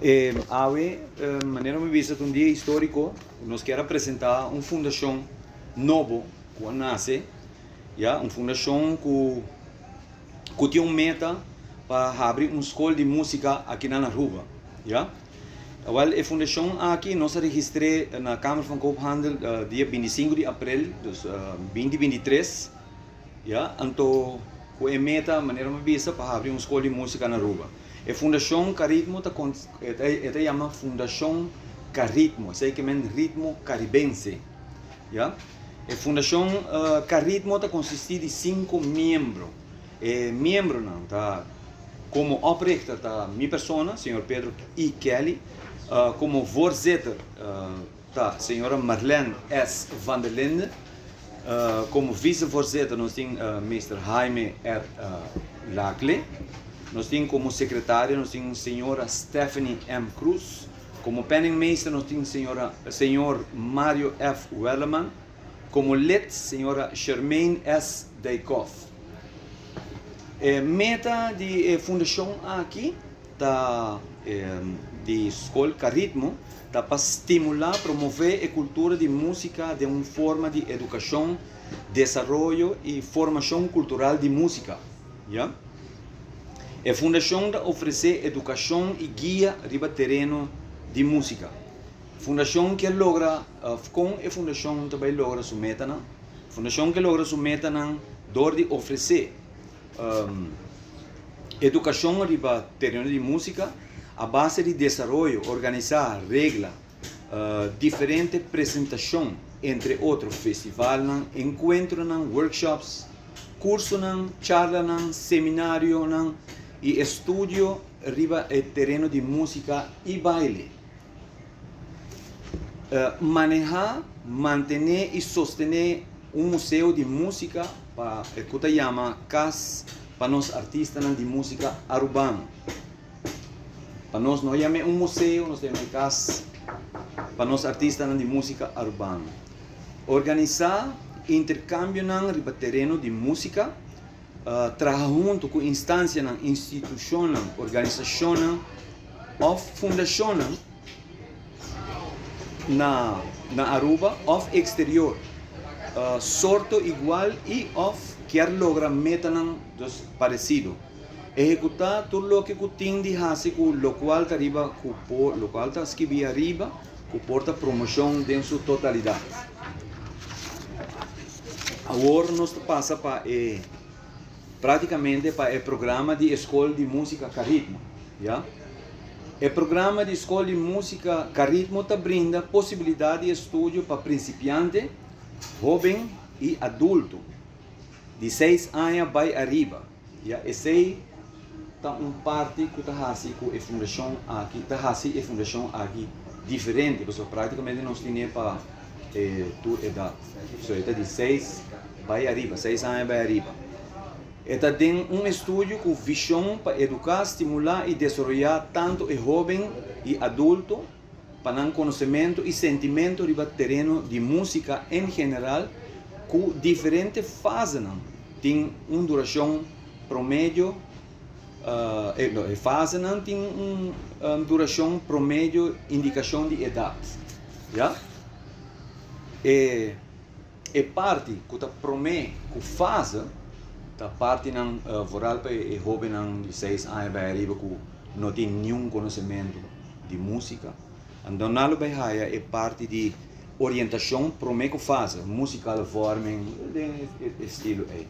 Awe, manera mi bisa, ta un dia historico. Nos kier a presenta un fundacion nobo cu a nace, ya, un fundacion cu cu tin un meta pa habri un scol di musica aki na Aruba, ya. Awel, e fundacion aki nos a registr'e na Kamer van Koophandel dia 25 di april, dus 2023. Ya, anto ku e meta, manera mi bisa, pa habri un skol di músika na Aruba. E Fundashon Karitmo ta e ta yama Fundashon Karitmo, esei ke men ritmo karibense. Ya, e Fundashon Karitmo ta konsistí di sinku miembro. E miembronan ta, komo oprichter ta mi persona, señor Pedro I. Kelly, komo voorzitter, Ta señora Marlene S. van der Linde. Como vicevoorzitter nos tin meester Jaime R. Lacle. Nos tin como secretaria nos tin señora Stephanie M. Cruz. Como penningmeester nos tin señora señor Mario F. Werleman. Como lid señora Shermaine S. Dijkhoff. E meta di e fundacion aki ta di Skol Karitmo ta pa stimulá, promové e kultura di músika den un forma di edukashon, desaroyo i formashon kultural di músika. Ya. E fundashon ta ofresé edukashon i guia riba tereno di músika. Fundashon ke logra Kon e fundashon ta bai logra su metanan? Fundashon ke logra su metanan dor di ofresé Edukashon riba tereno di músika a base di desaroyo, organisá, regla diferente presentashon, entre otro festivalnan, enkuentronan, workshops, kursonan, charlanan, seminarionan i estudio riba e tereno di músika i baile. Manehá, mantené i sostené un museo di músika pa e ku ta yama Kas pa nos artistanan di músika arubano. Pa nos no yam'é un museo, nos ta yam'é Kas pa nos artistanan di músika arubano. Organisá interkambionan riba tereno di músika, traha huntu ku instansianan, institushonnan, organisashonnan òf fundashonnan na na Aruba òf eksterior sorto igual i òf kier logra metanan dus paresido. Ehekutá tur loke ku tin di hasi ku lokual ta riba ku por lokual ta skibí ariba ku por ta promoshon den su totalidat. Awor nos ta pasa pa e Práktikamente pa e programa di e skol di músika Karitmo, ya. E programa di skol di músika Karitmo ta brinda posibilidat di estudio pa prinsipiante, hóben i adulto di seis aña bai ariba, ya. Esei ta un parti ku ta hasi ku e fundashon aki ta hasi e fundashon aki diferente, pasobra práktikamente nos tine pa e tur edat. So e ta di seis bai ariba, seis aña bai ariba. E ta den un estudio ku vishon pa eduká, stimulá i desaroyá tantu e hóben i adulto pa nan konosementu i sentimentu riba tereno di músika en general ku diferente fasenan tin un durashon promedio e fasenan tin un durashon promedio indikashon di edat. Ya. E e parti ku ta promé ku fase ta partinan vooral pa e hóbennan di seis aña bai ariba ku no tin niun konosementu di músika. Anto nan lo bai haya e parti di orientashon promé ku fase, muzikale vorming, den e estilo ei.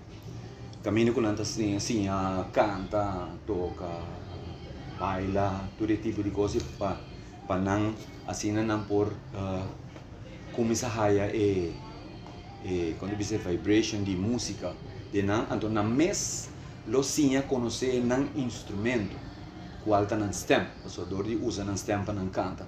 Kaminda ku nan ta siña kanta, toka, baila, tur e tipo di kos pa pa nan asina nan por kuminsá haya e e kon ta bisa e vibration di músika den nan, anto nan mes lo siña konosé nan instrumento kual ta nan stèm, pasobra dor di usa nan stèm pa nan kanta.